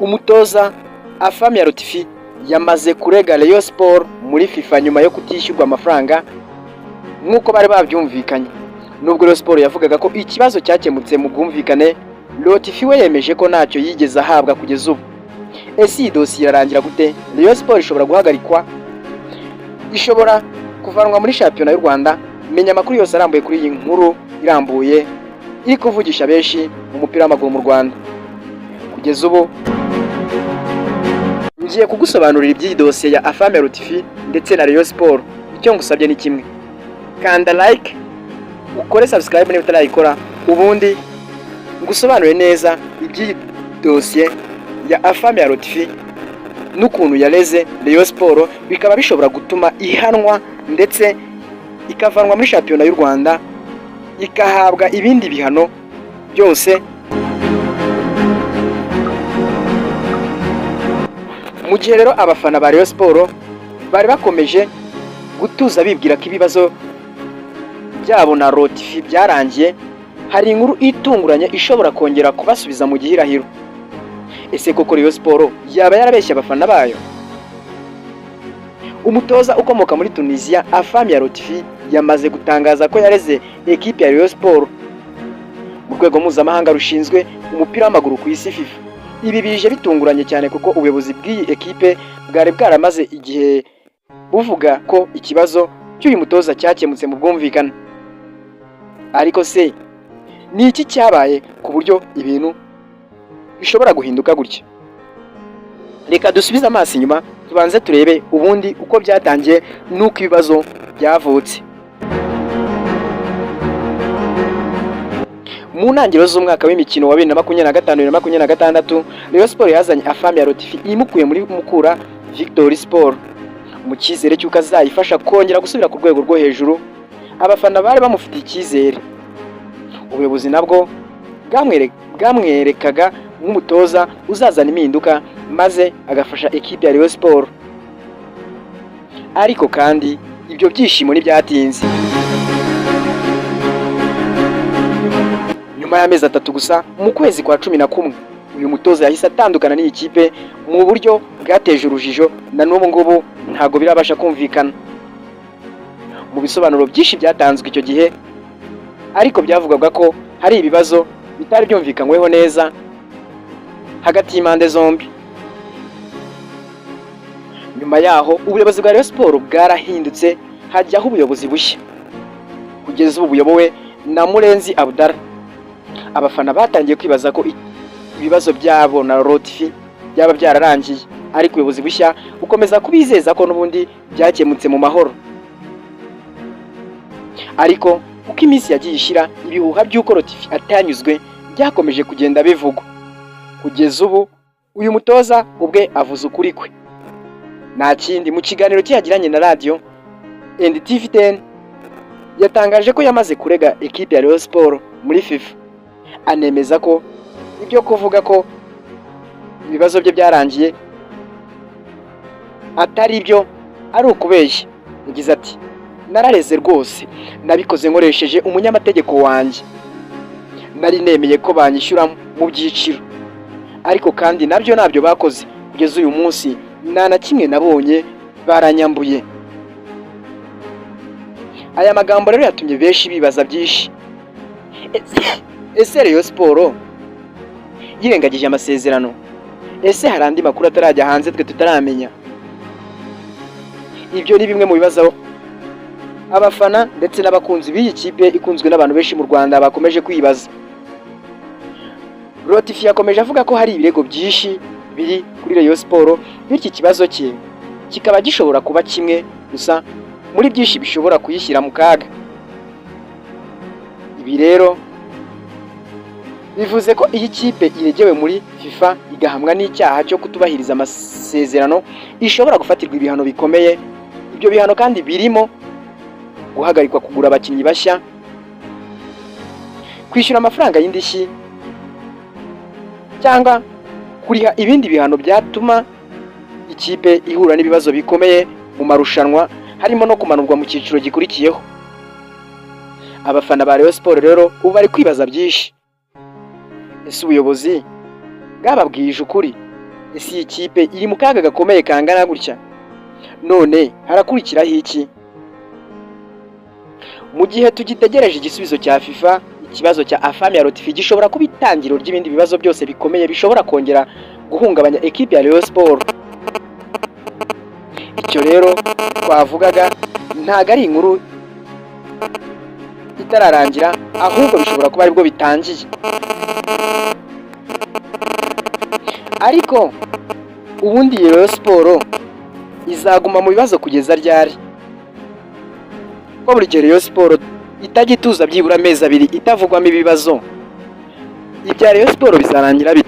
Umutoza Afhamia Lotfi yamaze kurega Rayon Sport muri FIFA nyuma yo kutishyurwa amafaranga nk'uko bari babyumvikanye. Nubwo Rayon Sport yavugaga ko ikibazo cyakemutse mu bwumvikane, Lotfi we yemeje ko ntacyo yigeze ahabwa kugeza ubu. Ese iyi dosiye irarangira gute? Rayon Sport ishobora guhagarikwa, ishobora kuvanwa muri shampiyona y'u Rwanda. Menya amakuru yose arambuye kuri iyi nkuru irambuye iri kuvugisha benshi mu mupira w'amaguru mu Rwanda. Kugeza ubu ngiye kugusobanurira iby'iyi dosiye ya Afhamia Lotfi ndetse na Rayon Sport. Icyo ngusabye ni kimwe: kanda like, ukore subscribe niba utarayikora, ubundi ngusobanurire neza iby'iyi dosiye ya Afhamia Lotfi n'ukuntu yareze Rayon Sport, bikaba bishobora gutuma ihanwa ndetse ikavanwa muri shampiyona y'u Rwanda, ikahabwa ibindi bihano byose. Mu gihe rero abafana ba Rayon Sport bari bakomeje gutuza bibwira ko ibibazo byabo na Lotfi byarangiye, hari inkuru itunguranye ishobora kongera kubasubiza mu gihirahiro. Ese koko Rayon Sport yaba yarabeshye abafana bayo? Umutoza ukomoka muri Tunisia, Afhamia Lotfi, yamaze gutangaza ko yareze ekipe ya Rayon Sport mu rwego mpuzamahanga rushinzwe umupira w'amaguru ku isi, FIFA. Ibi bije bitunguranye cyane kuko ubuyobozi bw'iyi ekipe bwari bwaramaze igihe buvuga ko ikibazo cy'uyu mutoza cyakemutse mu bwumvikane. Ariko se ni iki cyabaye ku buryo ibintu bishobora guhinduka gutya? Reka dusubize amaso inyuma, tubanze turebe ubundi uko byatangiye n'uko ibibazo byavutse. Mu ntangiriro z'umwaka w'imikino wa 2025 2026, Rayon Sport yazanye Afhamia Lotfi imukuye muri Mukura Victory Sport mu cyizere cy'uko azayifasha kongera gusubira ku rwego rwo hejuru. Abafana bari bamufitiye icyizere, ubuyobozi nabwo bwamwerekaga nk'umutoza uzazana impinduka maze agafasha ekipe ya Rayon Sport. Ariko kandi ibyo byishimo ntibyatinze. Nyuma y'amezi 3 gusa, mu kwezi kwa 11, uyu mutoza yahise atandukana n'iyi kipe mu buryo bwateje urujijo, na n'ubu ngubu ntabwo birabasha kumvikana. Mu bisobanuro byinshi byatanzwe icyo gihe ariko, byavugwaga ko hari ibibazo bitari byumvikanyweho neza hagati y'impande zombi. Nyuma yaho ubuyobozi bwa Rayon Sport bwarahindutse, hajyaho ubuyobozi bushya kugeza ubu buyobowe na Murenzi Abdallah. Abafana batangiye kwibaza ko ibibazo byabo na Lotfi byaba byararangiye, ariko ubuyobozi bushya bukomeza kubizeza ko n'ubundi byakemutse mu mahoro. Ariko uko iminsi yagiye ishira, ibihuha by'uko Lotfi atanyuzwe byakomeje kugenda bivugwa. Kugeza ubu uyu mutoza ubwe avuze ukuri kwe, nta kindi. Mu kiganiro cye yagiranye na Radio and TV 10, yatangaje ko yamaze kurega ekipe ya Rayon Sport muri FIFA, anemeza ko ibyo kuvuga ko ibibazo bye byarangiye atari byo, ari ukubeshya. Yagize ati: "Narareze rwose, nabikoze nkoresheje umunyamategeko wanjye. Nari nemeye ko banyishyura mu byiciro, ariko kandi nabyo ntabyo bakoze. Kugeza uyu munsi nta na kimwe nabonye, baranyambuye." Aya magambo rero yatumye benshi bibaza byinshi. Ese Rayon Sport yirengagije amasezerano? Ese hari andi makuru atarajya hanze twe tutaramenya? Ibyo ni bimwe mu bibazo abafana ndetse n'abakunzi b'iyi kipe ikunzwe n'abantu benshi mu Rwanda bakomeje kwibaza. Lotfi yakomeje avuga ko hari ibirego byinshi biri kuri Rayon Sport, bityo ikibazo cye kikaba gishobora kuba kimwe gusa muri byinshi bishobora kuyishyira mu kaga. Ibi rero bivuze ko iyi kipe iregewe muri FIFA igahamwa n'icyaha cyo kutubahiriza amasezerano, ishobora gufatirwa ibihano bikomeye. Ibyo bihano kandi birimo guhagarikwa kugura abakinnyi bashya, kwishyura amafaranga y'indishyi cyangwa kuriha ibindi bihano byatuma ikipe ihura n'ibibazo bikomeye mu marushanwa, harimo no kumanurwa mu cyiciro gikurikiyeho. Abafana ba Rayon Sports rero ubu bari kwibaza byinshi. Ese ubuyobozi bwababwije ukuri? Ese iyi kipe iri mu kaga gakomeye kangana gutya? None harakurikiraho iki? Mu gihe tugitegereje igisubizo cya FIFA, ikibazo cya Afhamia Lotfi gishobora kuba itangiriro ry'ibindi bibazo byose bikomeye bishobora kongera guhungabanya ekipe ya Rayon Sports. Icyo rero twavugaga ntago ari inkuru itararangira, ahubwo bishobora kuba aribwo bitangiye. Ariko ubundi iyi Rayon Sports izaguma mu bibazo kugeza ryari? Ko buri gihe Rayon Sports itajya ituza byibura amezi 2 itavugwamo ibibazo, ibya Rayon Sports bizarangira bite?